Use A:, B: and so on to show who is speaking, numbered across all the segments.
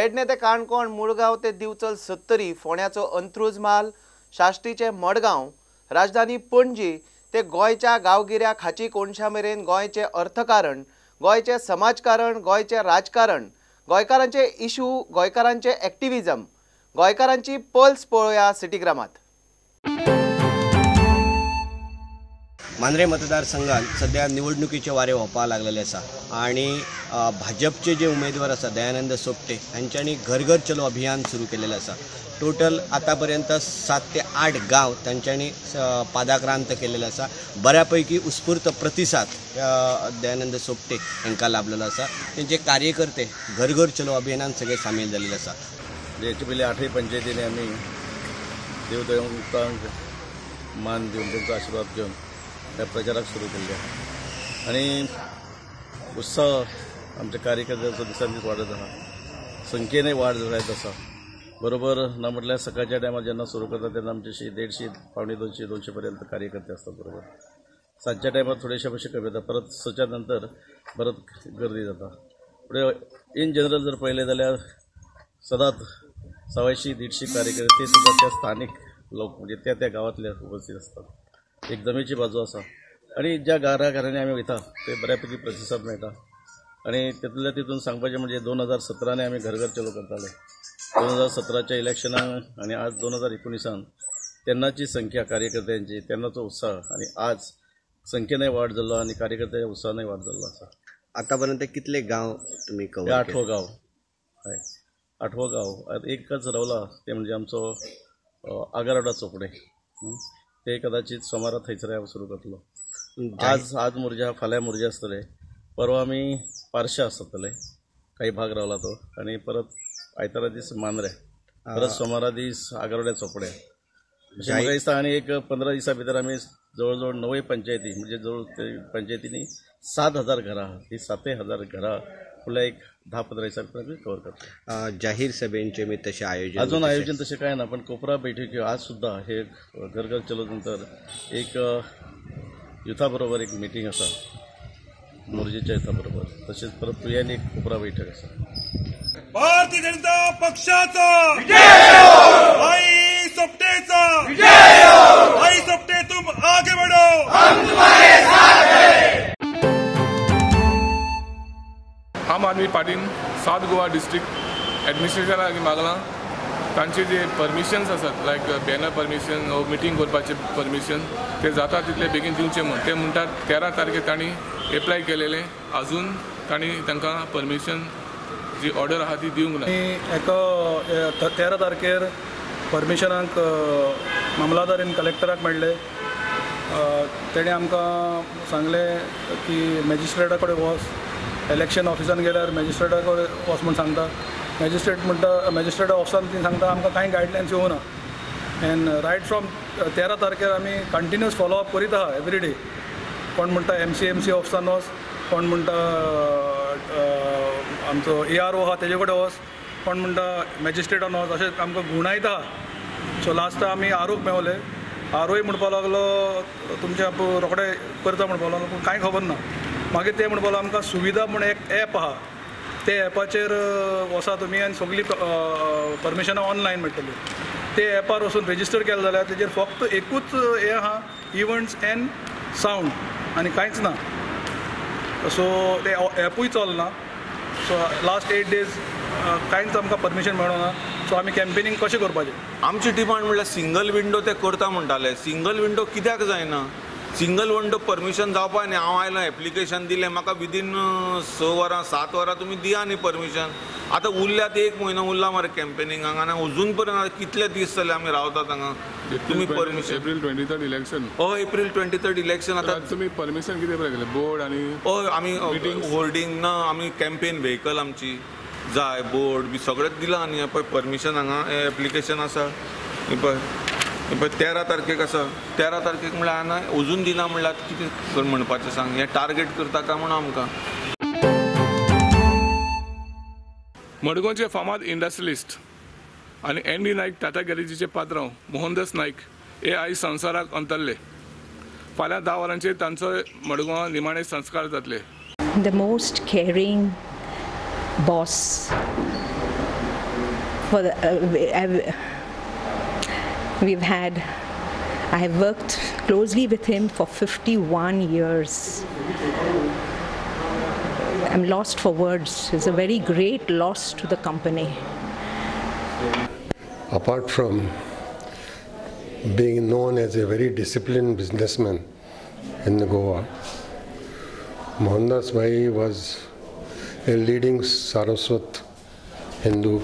A: पेडणे ते काणकोण, मुळगांव ते दिवचल सत्तरी, फोंड्याचो अंत्रुज म्हाल, साश्टीचे मडगांव, राजधानी पणजी ते गोंयच्या गांवगिऱ्या खाची कोनशा मेरेन गोंयचें अर्थकारण, गोंयचें समाजकारण, गोंयचें राजकारण, गोंयकारांचे इशू, गोंयकारांचे एक्टिविजम, गोंयकारांची पल्स पळोवया सिटीग्रामात।
B: मांद्रे मतदारसंघात सध्या निवडणुकीचे वारे व्हांवपाक लागलेले आसा आनी भाजपचे जे उमेदवार आसा दयानंद सोपटे हांच्यांनी घर घर चलो अभियान सुरू केलेलें आसा। टोटल आतापर्यंत 7 ते 8 गांव तांच्यांनी पादाक्रांत केलेले आसा। बऱ्यापैकी उत्स्फूर्त प्रतिसाद दयानंद सोपटे हांकां लाभलेलो आसा। तेंचे कार्यकर्ते घर घर चलो अभियानान सगळे सामील जाल्ले आसा।
C: हेचे पयलीं 8 पंचायतींनी आमी देवदेवतांक मान दिवन तांचो आशिर्वाद घेवन ह्या प्रचाराक सुरू केल्ले आहा आनी उत्साह आमच्या कार्यकर्त्यांचो दिसान दीस वाडत आहा, संख्येनय वाड जायत आसा। बरोबर ना म्हटल्यार सकाळच्या टायमार जेन्ना सुरू करता तेन्ना आमचे 150, 175, 200 पर्यंत कार्यकर्ते आसतात। बरोबर सांजच्या टायमार थोडेशे मातशे कमी जाता, परत 6च्या नंतर परत गर्दी जाता। फुडें इन जनरल जर पळयलें जाल्यार सदांच 125, 150 कार्यकर्ते ते सुद्दां त्या स्थानीक लोक म्हणजे त्या त्या गांवांतले उपस्थित आसतात। एक जमेची बाजू आसा आनी ज्या घरा घरांनी आमी वयता ते बऱ्यापैकी प्रतिसाद मेळटा। आनी तितूंतल्या तितून सांगपाचें म्हणजे 2017 आमी घर घर चलो करताले। 2017च्या इलेक्शनाक आनी आज 2019 तेन्नाची संख्या कार्यकर्त्यांची, तेन्नाचो उत्साह आनी आज संख्येनय वाड जाल्लो आनी कार्यकर्त्यांच्या उत्साहानय वाड जाल्लो आसा।
B: आतापर्यंत कितले गांव तुमी कवर?
C: 8वो गांव, हय 8वो गांव एकच रावला ते म्हणजे आमचो आगारोडा चोपडे, ते कदाचित सोमारा थंयसर हांव सुरू करतलो। आज आज मोर्जा, फाल्यां मोर्जा आसतले, परवा आमी पारशा आसतले, काही भाग रावला तो, आनी परत आयतारा दीस मांद्रे, परत सोमारा दीस आगारोड्या चोपडे अशें म्हाका दिसता। आनी एक 15 दिसां भितर आमी जवळ जवळ 9 पंचायती म्हणजे जवळ पंचायतींनी 7,000 घरां आहा, ही 7,000 घरां फुडल्या एक 10-15 दिसां भितर आमी कवर करतले।
B: जाहीर सभेंचे मी तशें आयोजन
C: अजून आयोजन तशें कांय ना, पण कोपरा बैठकी आज सुद्दां हे घर घर चलो नंतर एक युथा बरोबर एक मिटींग आसा, मोर्जेच्या युथा बरोबर, तशेंच परत तुयान एक कोपरा बैठक आसा।
D: भारतीय जनता पक्षाचा विजय हो, भाई सोपटेचा विजय हो, भाई सोपटे तुम आगे बढ़ो, हम तुम्हारे साथ हैं।
E: आम आदमी पार्टीन साउथ गोवा डिस्ट्रिक्ट एडमिनिस्ट्रेशना लागीं मागलां तांचे जे परमिशन्स आसात लायक बॅनर परमिशन वो मिटींग करपाचें परमिशन ते जाता तितले बेगीन दिवचें म्हूण। ते म्हणटात 13 तारखेर तांणी एप्लाय केलेलें, अजून तांणी तांकां परमिशन जी ऑर्डर आहा ती दिवंक ना।
F: एका 13 तारखेर परमिशनाक मामलादारीन कलेक्टराक मेळ्ळे, तेणें आमकां सांगलें की मॅजिस्ट्रेटा कडेन वच, इलेक्शन ऑफिसान गेल्यार मॅजिस्ट्रेटा कडेन वच म्हूण सांगता, मॅजिस्ट्रेट म्हणटा, मॅजिस्ट्रेट ऑफिसान ती सांगता आमकां कांय गायडलायन्स येवना। एंड रायट फ्रॉम 13 तारखेर आमी कंटिन्युअस फॉलोअप करीत आहा एवरी डे। कोण म्हणटा MCMC ऑफिसान वच, कोण म्हणटा आमचो ARO आहा तेजे कडेन वच, कोण म्हणटा मॅजिस्ट्रेटान वच, अशें आमकां घुंवडायता आहा। सो लास्ट आमी आरोक मेवले, आरोय म्हणपाक लागलो तुमचें रोखडें करता म्हणपाक लागलो, पूण कांय खबर ना। मागीर ते म्हणपाक लागलो आमकां सुविधा म्हूण एक एप आहा, ते एपाचेर वचा तुमी आनी सगळीं परमिशनां ऑनलायन मेळटलीं। ते एपार वचून रेजिस्टर केलें जाल्यार तेजेर फक्त एकूच हें आहा, इव्हंट्स एंड सावंड, आनी कांयच ना। सो ते एपूय चलना। सो लास्ट 8 डेज कांयच आमकां परमिशन मेळना। सो आमी कॅम्पेनिंग कशें करपाचें?
G: आमची डिमांड म्हणल्यार सिंगल विंडो ते करता म्हणटाले, सिंगल विंडो कित्याक जायना? सिंगल विंडो परमिशन जावपा न्ही। हांव आयलो, एप्लिकेशन दिलें, म्हाका विदीन 6 वरां 7 वरां तुमी दिया न्ही परमिशन। आतां उरल्यात 1 म्हयनो उरला मरे कॅम्पेनिंगाक, आनी अजून पर्यंत कितले दीस जाले आमी रावतात हांगा। तुमी परमिशन
E: एप्रील 23 इलेक्शन,
G: हय एप्रील 23 इलेक्शन। आतां
E: तुमी परमिशन कितें पळय केलें? बोर्ड आनी
G: हय आमी होर्डिंग ना, आमी कॅम्पेन व्हेकल आमची जाय, बोर्ड बी सगळें दिलां न्ही। पळय परमिशन हांगा एप्लिकेशन आसा, पळय पळय 13 तारखेक आसा, 13 तारखेक म्हणल्यार आनी अजून दिना म्हणल्यार कितें म्हणपाचें सांग? हें टार्गेट करता काय म्हणून आमकां?
E: मडगांवचे फामाद इंडस्ट्रियलिस्ट आनी ND Naik Tata गॅरेजीचे पात्रांव मोहनदास नायक हे आयज संवसाराक अंतरले। फाल्यां 10 वरांचेर तांचो मडगांव निमाणे संस्कार जातले।
H: The most caring boss For the, we've had, I have worked closely with him for 51 years. I'm lost for words. It's a very great loss to the company.
I: Apart from being known as a very disciplined businessman in Goa, Mohandas Bhai was a leading Saraswat Hindu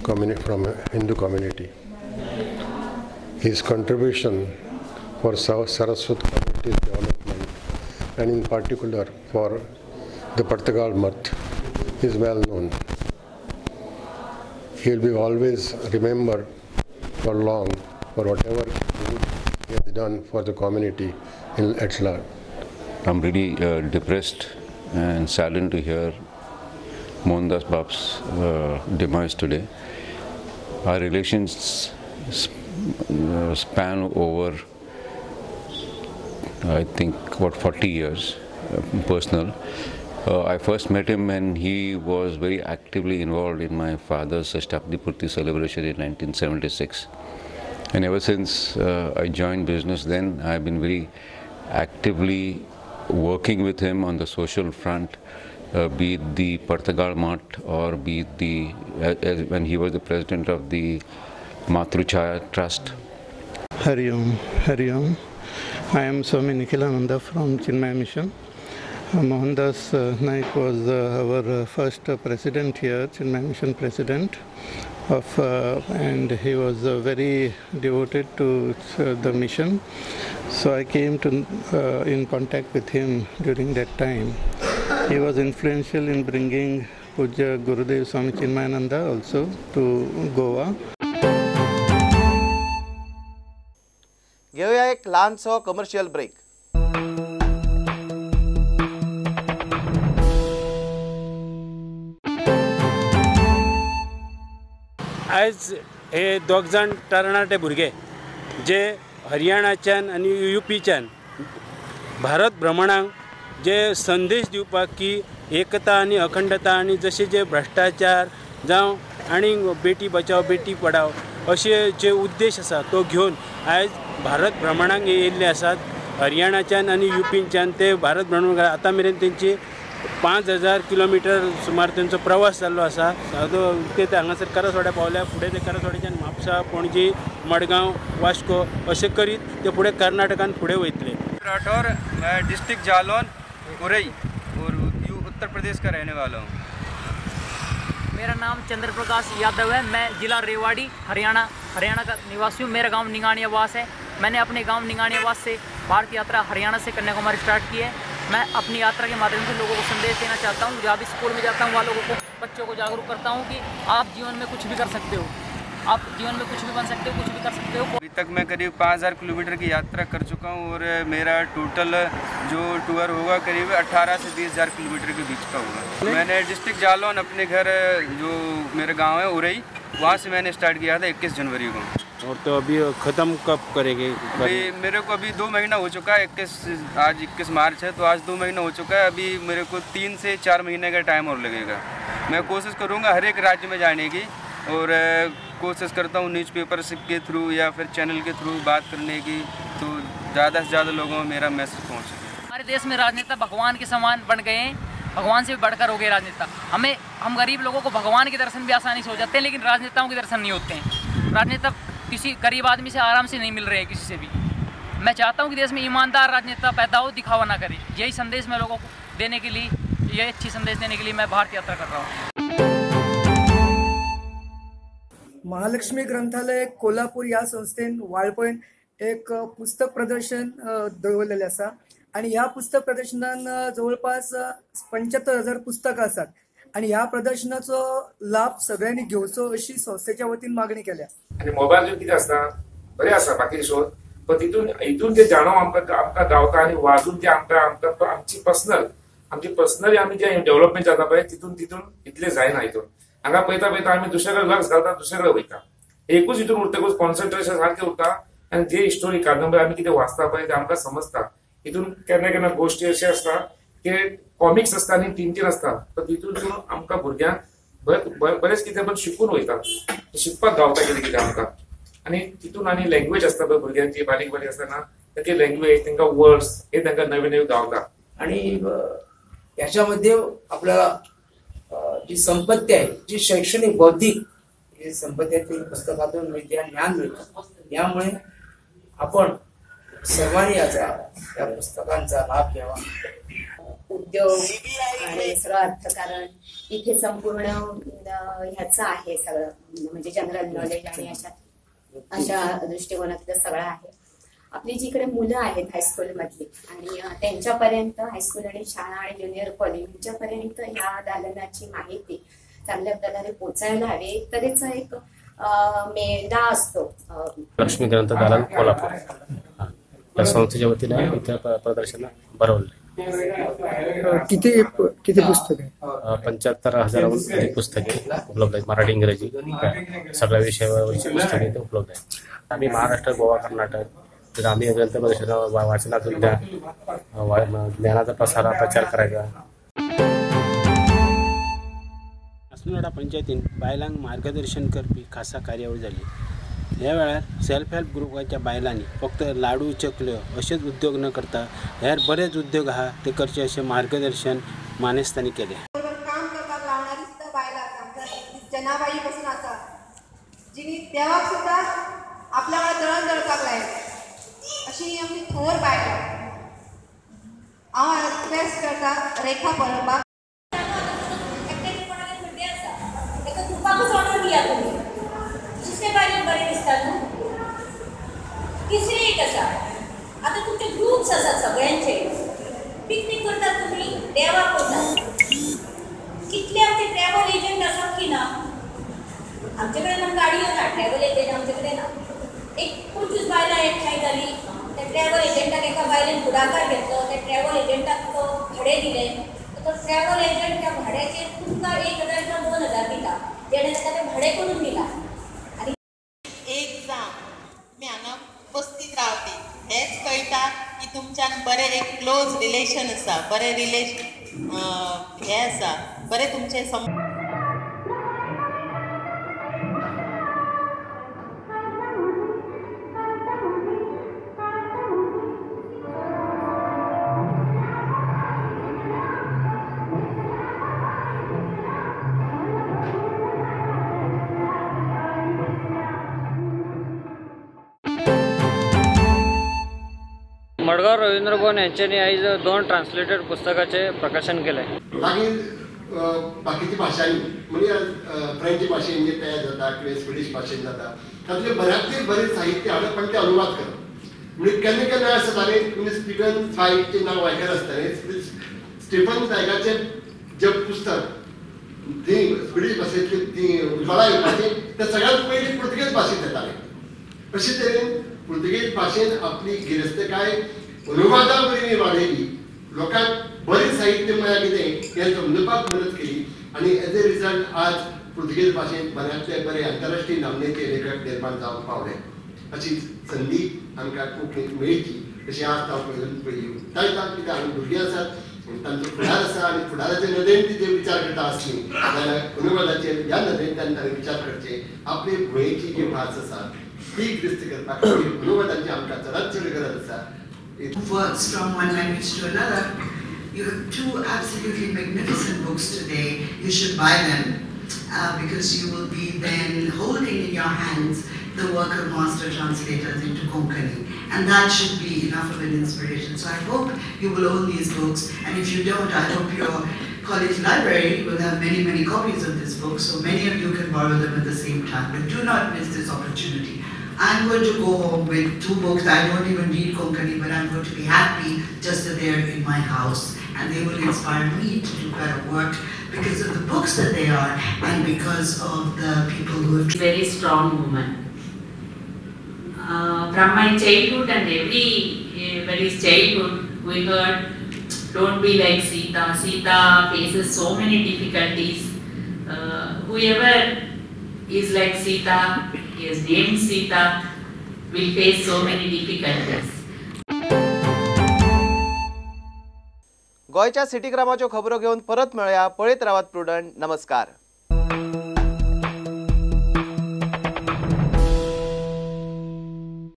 I: from Hindu community. His contribution for Saraswat community's development, and in particular for the Partagal Math, is well known. He will be always remembered for long for whatever good he has done for the community at large.
J: I'm really depressed and saddened to hear Mohandas Bap's demise today. Our relations span over, I think, about 40 years, personal. I first met him when he was very actively involved in my father's Shastabdi Purti celebration in 1976. And ever since I joined business then, I've been very actively working with him on the social front, be it the Partagal Math or be it the, when he was the president of the Matruchaya Trust.
K: Hari Om, Hari Om. I am Swami Nikhilananda from Chinmaya Mission. Mohandas Naik was our first president here, Chinmaya Mission president, and he was very devoted to the mission. So I came to in contact with him during that time. He was influential in bringing Pujya Gurudev Swami Chinmayananda also to Goa.
A: घेऊया एक ल्हानसो commercial break.
L: आयज हे दोग जाण तरणाटे भुरगे जे हरियाणाच्यान आनी युपीच्यान भारत भ्रमणाक जे संदेश दिवपाक की एकता आनी अखंडता आनी जशे जे भ्रश्टाचार जावं आनी बेटी बचाव बेटी पढाव अशे जे उद्देश आसा तो घेवन आयज भारत भ्रमणाक येयल्ले आसात. हरियाणाच्यान आनी युपीच्यान ते भारत भ्रमण आतां मेरेन तेंची 5000 किलोमिटर सुमार तेंचो प्रवास जाल्लो आसा. ते हांगासर करासवाड्या पावल्या, फुडें ते करासवाड्याच्यान म्हापसा, पणजी, मडगांव, वास्को अशें करीत ते फुडें कर्नाटकान फुडें वयतले.
M: राठौर, मैं डिस्ट्रिक्ट जालौन, उरई और उत्तर प्रदेश का रहने वाला हूँ.
N: मेरा नाम चंद्र प्रकाश यादव है. मैं जिला रेवाड़ी, हरियाणा का निवासी हूँ. मेरा गांव निंगानियावास है. मैंने अपने गांव निंगानियावास से भारत यात्रा हरियाणा से कन्याकुमारी स्टार्ट की है. मैं अपनी यात्रा के माध्यम से लोगों को संदेश देना चाहता हूँ. जहाँ भी स्कूल में जाता हूँ वहाँ लोगों को, बच्चों को जागरूक करता हूँ कि आप जीवन में कुछ भी कर सकते हो, आप जीवन में कुछ भी बन सकते हो, कुछ भी कर सकते हो.
M: अभी तक मैं करीब 5000 किलोमीटर की यात्रा कर चुका हूँ और मेरा टोटल जो टूर होगा करीब 18 से 20 हज़ार किलोमीटर के बीच का होगा. मैंने डिस्ट्रिक्ट जालौन, अपने घर जो मेरा गांव है उरई, वहाँ से मैंने स्टार्ट किया था 21 जनवरी को.
L: और तो अभी ख़त्म कब करेंगे?
M: अभी मेरे को अभी 2 महीना हो चुका है. आज 21 मार्च है तो आज 2 महीना हो चुका है. अभी मेरे को 3 से 4 महीने का टाइम और लगेगा. मैं कोशिश करूँगा हर एक राज्य में जाने की और कोशिश करता हूँ न्यूज़पेपर के थ्रू या फिर चैनल के थ्रू बात करने की, तो ज़्यादा से ज़्यादा लोगों में मेरा मैसेज पहुँच सके.
N: हमारे देश में राजनेता भगवान के समान बन गए हैं, भगवान से भी बढ़कर हो गए राजनेता. हमें, हम गरीब लोगों को भगवान के दर्शन भी आसानी से हो जाते हैं, लेकिन राजनेताओं के दर्शन नहीं होते हैं. राजनेता किसी गरीब आदमी से आराम से नहीं मिल रहे हैं किसी से भी. मैं चाहता हूँ कि देश में ईमानदार राजनेता पैदा हो, दिखावा ना करे. यही संदेश मैं लोगों को देने के लिए, यही अच्छी संदेश देने के लिए मैं भारत यात्रा कर रहा हूँ.
O: महालक्ष्मी ग्रंथालय कोल्हापूर ह्या संस्थेन वाळपयन एक पुस्तक प्रदर्शन दवरलेलें आसा आनी ह्या पुस्तक प्रदर्शनान जवळपास 75,000 पुस्तकां आसात आनी ह्या प्रदर्शनाचो लाभ सगळ्यांनी घेवचो अशी संस्थेच्या वतीन मागणी केल्या.
P: आनी मोबायल कितें आसता बरें आसा बाकी शोध, पण तितून हितून जे जाणव आमकां आमकां गावता आनी वाजून जे आमकां आमकां आमची पर्सनल आमची पर्सनली आमी जे डेव्हलपमेंट जाता पळय तितून तितून इतलें जायना. हितून हांगा पळयता पळयता आमी दुसरे कडेन लक्ष घालता, दुसरे कडेन वयता, एकूच हितून उरतकूच कॉन्सन्ट्रेशन सारकें उरता आनी जे स्टोरी कादंबरी आमी कितें वाचता पळय तें आमकां समजता. हितून केन्ना केन्ना गोश्टी अश्यो आसता की कॉमिक्स आसता आनी टिनटीन आसता, पण तितून आमकां भुरग्यांक बरेंच कितें पण शिकून वयता, शिकपाक गावता कितें कितें आमकां. आनी तितून आनी लँग्वेज आसता पळय भुरग्यांची बारीक बारीक आसतना तांची लँग्वेज, तांकां वर्ड्स हे तांकां नवे नवे गावता.
Q: आणि याच्यामध्ये आपल्याला जी संपत्ती आहे, जी शैक्षणिक बौद्धिक जी संपत्ती आहे ती पुस्तकातून मिळते आणि ज्ञान मिळतं. यामुळे आपण सर्वांनी याचा या पुस्तकांचा लाभ घ्यावा.
R: उद्योग आणि सगळं अर्थकारण इथे संपूर्ण ह्याचं आहे सगळं, म्हणजे जनरल नॉलेज आणि अशा अशा दृष्टिकोनातलं सगळं आहे. आपली जिकडे मुलं आहेत हायस्कूलमधली आणि त्यांच्यापर्यंत हायस्कूल आणि शाळा आणि ज्युनियर कॉलेज यांच्यापर्यंत ह्या दालनाची माहिती चांगल्या प्रकारे पोचायला हवी. एक तऱ्हेचा एक मेळा असतो.
S: लक्ष्मी ग्रंथ दालन कोल्हापूर या संस्थेच्या वतीने इथं प्रदर्शन भरवलं.
O: किती किती पुस्तके?
S: 75,000हून अधिक पुस्तके उपलब्ध आहेत. मराठी, इंग्रजी सगळ्या विषयावरची पुस्तके इथे उपलब्ध आहेत. आम्ही महाराष्ट्र, गोवा, कर्नाटक तर आम्ही ग्रंथ प्रदर्शन वाचनातून ज्ञानाचा प्रसार प्रचार करायचा.
L: आसनोडा पंचायतीन बायलांक मार्गदर्शन करपी खासा कार्यावळ जाली. ह्या वेळार सेल्फ हेल्प ग्रुपाच्या बायलांनी फक्त लाडू चकल्यो अशेच उद्योग न करता हेर बरेच उद्योग आहा ते करचे अशें मार्गदर्शन मानेस्तांनी केलें.
T: काम करपाक लावणारी सुद्दां बायलां आमच्या जनाबाई पासून आसा, जिणी देवाक सुद्दां आपल्या वांगडा दळण दळपाक लायलें, अशी ही आमची थोर बायलां. हांव रिक्वेस्ट करता रेखा परबाक.
U: तुपाकूच ऑर्डर दिया तुमी, दुसरे बायलेन बरें दिसता न्हू. तिसरी एक आसा, आतां तुमचे ग्रुप्स आसात सगळ्यांचे, पिकनीक करतात तुमी, देवाक वतात, कितले आमचे ट्रॅव्हल एजंट आसात की ना? आमचे कडेन आमकां गाडयो ना, ट्रॅव्हल एजंट आमचे कडेन ना. एक 25 बायलां एकठांय जाली, त्या ट्रॅव्हल एजंटाक एका बायलेन फुडाकार घेतलो, त्या ट्रॅव्हल एजंटाक तो भाडें दिलें, तो ट्रॅव्हल एजंट त्या भाड्याचेर तुमकां 1,000 किंवा 2,000 दिता, जेणे ताका तें भाडें करून दिलां. आनी
V: एक जावं तुमी हांगा उपस्थीत रावली हेंच कळटा की तुमच्यान बरें एक क्लोज रिलेशन आसा, बरें रिलेशन हें आसा, बरें तुमचें सम
W: मडगांव रवींद्र भवन यांच्यानी आयज 2 ट्रान्सलेटेड पुस्तकाचे प्रकाशन केले.
X: मागीर बाकीच्या भाशांनी म्हणजे फ्रेंच भाशेन जे तयार जाता किंवा स्विडिश भाशेन जाता तातूंतले बऱ्यांतले बरें साहित्य हाडप आनी ते अनुवाद करप. म्हणजे केन्ना केन्ना आसताले म्हणजे स्टीफन स्वाईगचें नांव आयकत आसतालें. स्टीफन स्वाईगाचें जें पुस्तक ती स्विडिश भाशेंतली ती उजवाडा येवपाची ते सगळ्यांत पयलीं पुर्तुगेज भाशेंत येतालें. अशे तरेन पुर्तुगेज भाशेन आपली गिरेस्तकाय अनुवादा वरवीं वाडयली, लोकांक बरें साहित्य म्हळ्यार कितें हें समजुपाक मदत केली आनी एज ए रिजल्ट आज पुर्तुगेज भाशेंत बऱ्यांतले बरे आंतरराष्ट्रीय नामनेचे लेखक निर्माण जावंक पावले. अशी संदी आमकां कोंकणीक मेळची अशी आस्त हांव पयली उक्तायता. कित्याक आमी भुरगीं आसात, तांचो फुडार आसा आनी फुडाराचे नदरेन ती जे विचार करता आसली जाल्यार अनुवादाचेर ह्या नदरेंतल्यान ताणें विचार करचे. आपले भुंयेची जी भास आसा ती गिरेस्त करपा खातीर अनुवादाची आमकां चडांत चड गरज आसा.
Y: Works from one language to another. You have 2 absolutely magnificent books today. You should buy them because you will be then holding in your hands the work of master translators into Konkani, and that should be enough of an inspiration. So I hope you will own these books, and if you don't, I hope your college library will have many, many copies of this book, so many of you can borrow them at the same time. But do not miss this opportunity. I'm going to go home with 2 books. I don't even read Konkani, but I'm going to be happy just that they're in my house, and they will inspire me to do better work because of the books that they are and because of the people who have...
Z: Very strong woman. From my childhood and everybody's childhood, we heard, don't be like Sita. Sita faces so many difficulties. Whoever is like Sita, he is named Sita, will face so many difficulties.
A: गोंयच्या सिटीग्रामाच्यो खबरो घेवन परत मेळया. पळयत रावात prudent. नमस्कार.